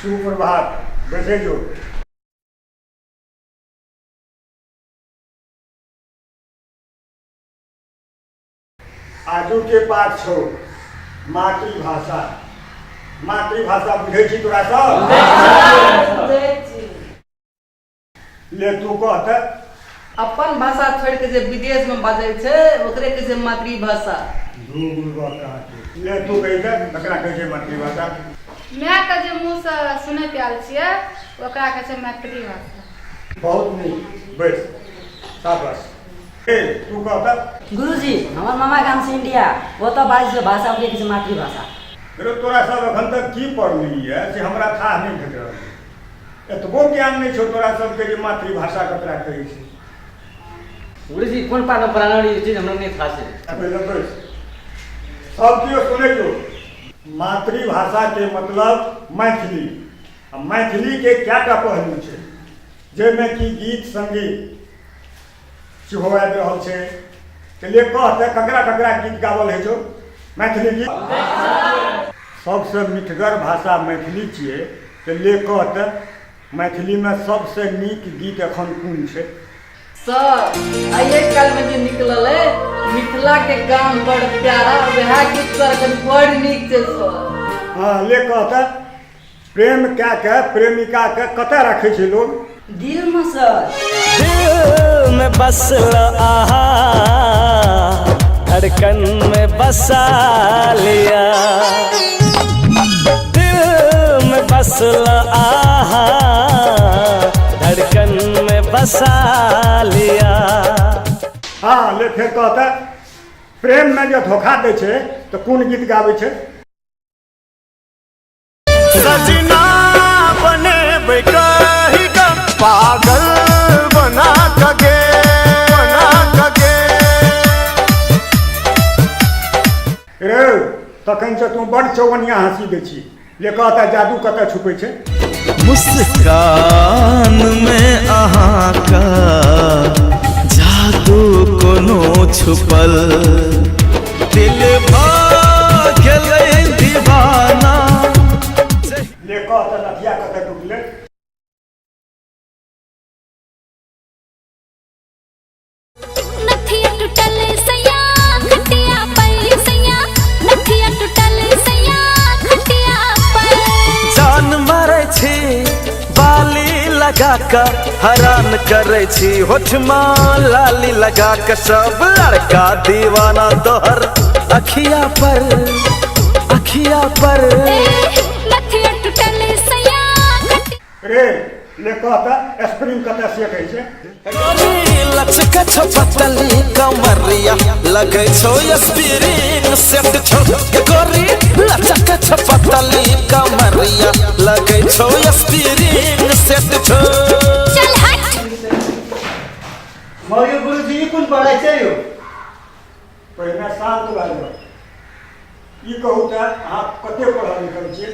सुप्रभात। बैसे जो। आजू के पाठ छौ मातृभाषा। मातृभाषा बुझै छी तोरा सब? ले तू कह तऽ। अपन भाषा छोड़ि के जे विदेश में बाजै छै ओकरे कहै छै मातृभाषा। दू गुरुबक अहाँके। ले तू कहि तऽ, ककरा कहै छै मातृभाषा? मायके जे मुँहसँ सुनैत आयल छियै ओकरा कहै छै मातृभाषा। बहुत नीक, बैस, शाबाश। ए तू कह तऽ। गुरुजी, हमर मामा गाम छै इंडिया, ओतऽ बाजै छै भाषा ओकरे कहै छै मातृभाषा। रे तोरा सब एखन तक की पढ़ली है से हमरा थाह नहि भेट रहल है। एतबो ज्ञान नहि छौ तोरा सबके जे मातृभाषा ककरा कहै छै। गुरुजी, कोन पाठमे पढ़ाना रही चीज हमरा नहि था छै। पहिले बैस। सब केओ सुनै जो, मातृभाषा के मतलब मैथिली, आ मैथिली के कएटा पहलू छै जाहिमे कि गीत संगीत सेहो आबि रहल छै। तऽ ले कह तऽ, ककरा ककरा गीत गावल होइ छौ मैथिली गीत? सबसँ मिठगर भाषा मैथिली छियै, तऽ ले कह तऽ, मैथिलीमे सबसँ नीक गीत एखन कोन छै? सर, आइए काल्हिमे जे निकलल अइ मिथिला के गाम बड़ प्यारा, वएह गीत सर एखन बड़ नीक छै सर। हँ, ले कह तऽ, प्रेम कए के प्रेमिका के कतऽ राखै छै लोग? दिल में सर। दिल में बसल आहा, धड़कन में बसा लिया। दिल में बसल आहा, धड़कन में बसा लिया। हँ, ले फेर कहतै, प्रेम में जे धोखा दै छै तऽ कोन गीत गाबै छै? सजना बनेबै कहि कऽ, पागल बना कऽ गे, बना कऽ गे। रे तखन से तू बड़ चौवनिया हँसी दै छी। ले कहता, जादू कतऽ छुपै छै? मुस्कान में अहाँके जादू कोनो छुपल, दिल भऽ गेलै दीवाना। ले कह तऽ, नथिया कतऽ टूटलै? नथिया टूटल सैया खटिया पर, सैया नथिया टूटल सैया खटिया पर। जान मारै छी बाली लगा कऽ, हरान करै छी होठमा लाली लगा कऽ। सब लड़का दीवाना तोहर अखिया पर, अखिया पर। नथिया टूटल सैया खटिया। रे ले कह तऽ, स्प्रिंग कतऽ से कहै छै? लचक छौ पतली कमरिया, लगै छौ स्प्रिंग सेट छौ। गोरी लचक छौ पतली कमरिया, लगै छौ स्प्रिंग सेट छौ। चल हट। मरियो गुरुजी, ई कोन पढ़ाइ छै यौ? पहिने शान्त भए जाउ। ई कहू तऽ, अहाँ कते पढ़ल लिखल छियै?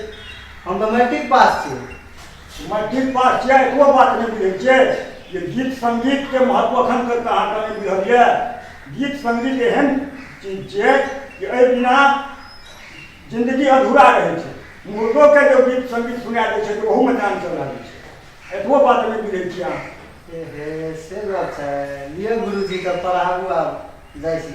हम तऽ मैट्रिक पास छी। मैट्रिक पास छियै, एतबो बात नहि बुझै छियै जे गीत संगीतके महत्व एखन तक अहाँके नहि बुझल यऽ? गीत संगीत एहन चीज छियै जे एहि बिना जिन्दगी अधूरा रहै छै। मुर्दोके जब गीत संगीत सुना दै छै तऽ ओहूमे जान चल आबै छै। एतबो बात नहि बुझै छियै अहाँ? हे हे, से गप छै। लिअ गुरुजी, तऽ पढ़ाबू, आब जाइ छी।